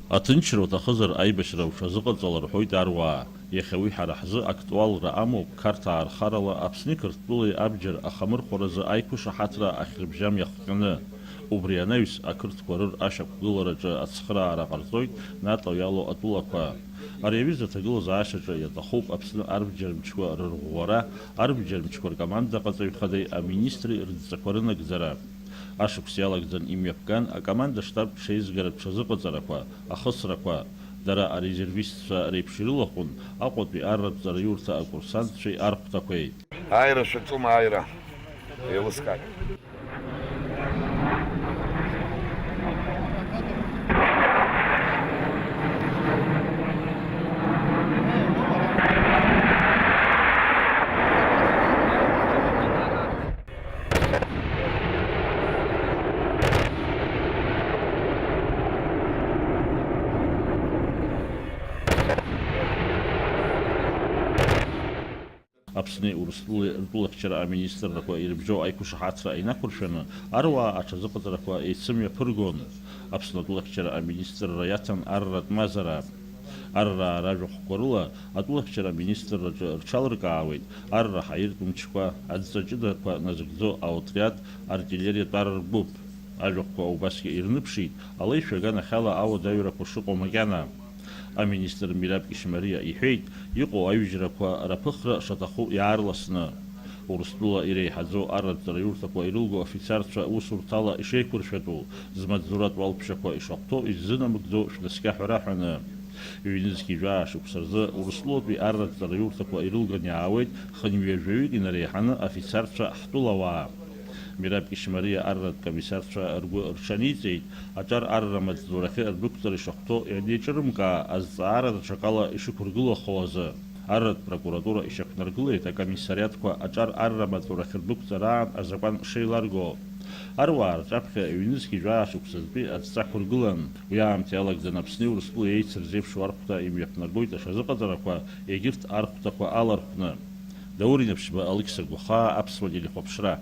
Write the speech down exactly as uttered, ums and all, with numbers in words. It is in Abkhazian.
Аҭынчра уҭахызар, аибашьра уҽазыҟаҵала, рҳәоит аруаа. Иахьа уи ҳара ҳзы актуалра амоуп, Қарҭаа рхарала Аԥсни Қырҭтәылеи абџьар ахамырхәаразы аиқәышаҳаҭра ахьырбжьам иахҟьаны. Убри анаҩс, ақырҭқәа рыр ашьақәгылараҿы ацхыраара ҟарҵоит НАТО иалоу атәылақәа. Ари аҩыза аҭагылазаашьаҿы иаҭахуп Аԥсны арбџьар мчқәа рырӷәӷәара, арбџьар мчқәа ркомандаҟаҵаҩ хадеи аминистри рыдҵақәа рынагӡара. Ашықәс иалагӡан имҩаԥган акоманда-штаб ҽеизгара ҽазыҟаҵарақәа, ахысрақәа. Дара арезервистцәа реиԥш ирылахәын Аҟәатәи арратә ҵараиурҭа акурсантцәеи архәҭақәеи. Ааира шәаҿума, ааира? Еилыскааит. Аԥсни Урыстәылеи ртәылахьчара аминистррақәа ирыбжьоу аиқәышаҳаҭра инақәыршәаны, аруаа аҽазыҟаҵарақәа еицымҩаԥыргон. Аԥсны атәылахьчара аминистрра иаҭан арратә мазара. Арраа ражәахәқәа рыла, атәылахьчара аминистрраҿы рҽалыркаауеит арра ҳаиртә мчқәа, адҵа ҷыдақәа назыгӡо аотриад, артиллериатә ар ргәыԥ. Ажәахәқәа убасгьы ирныԥшит алеишәа аганахьала ауадаҩрақәа шыҟоу макьана. Аминистр Мираб Ишмариа иҳәеит, иҟоу аҩыжәрақәа раԥыхра шаҭаху иаарласны. Урыстәыла иреиҳаӡоу арратә ҵараиурҭақәа ирылго афицарцәа усурҭала ишеиқәыршәатәу, змаҵзуратә уалԥшьақәа ишахәҭоу иззынамыгӡо шәнаскьа ҳәа раҳәаны. Ҩнызқьи жәаа шықәса рзы Урыстәылатәи арратә ҵараиурҭақәа ирылган иаауеит хынҩажәаҩык инареиҳаны афицарцәа ҳтәылауаа. Мираб Ишмариа арратә комиссарцәа ргәы рҽаниҵеит, аҿар арра амаҵзурахьы рдәықәҵара ишахәҭоу ианеиҿырымкаа, азҵаара даҽакала ишықәыргылахо азы. Арратә прокуратура ишьақәнаргылеит акомиссариатқәа аҿар арра амаҵурахь рдәықәҵараан азакәан шеиларго. Аруаа рҿаԥхьа ҩнызқьи жәаа шықәсазтәи адҵа ықәыргылан. Уи аамҭа иалагӡан Аԥсни Урыстәылеи еицырзеиԥшу архәҭа имҩаԥнагоит аҽазыҟаҵарақәа, егьырҭ архәҭақәа алархәны. Даур Инаԥшьба, Алықьса Гәахаа, Аԥсуа телехәаԥшра.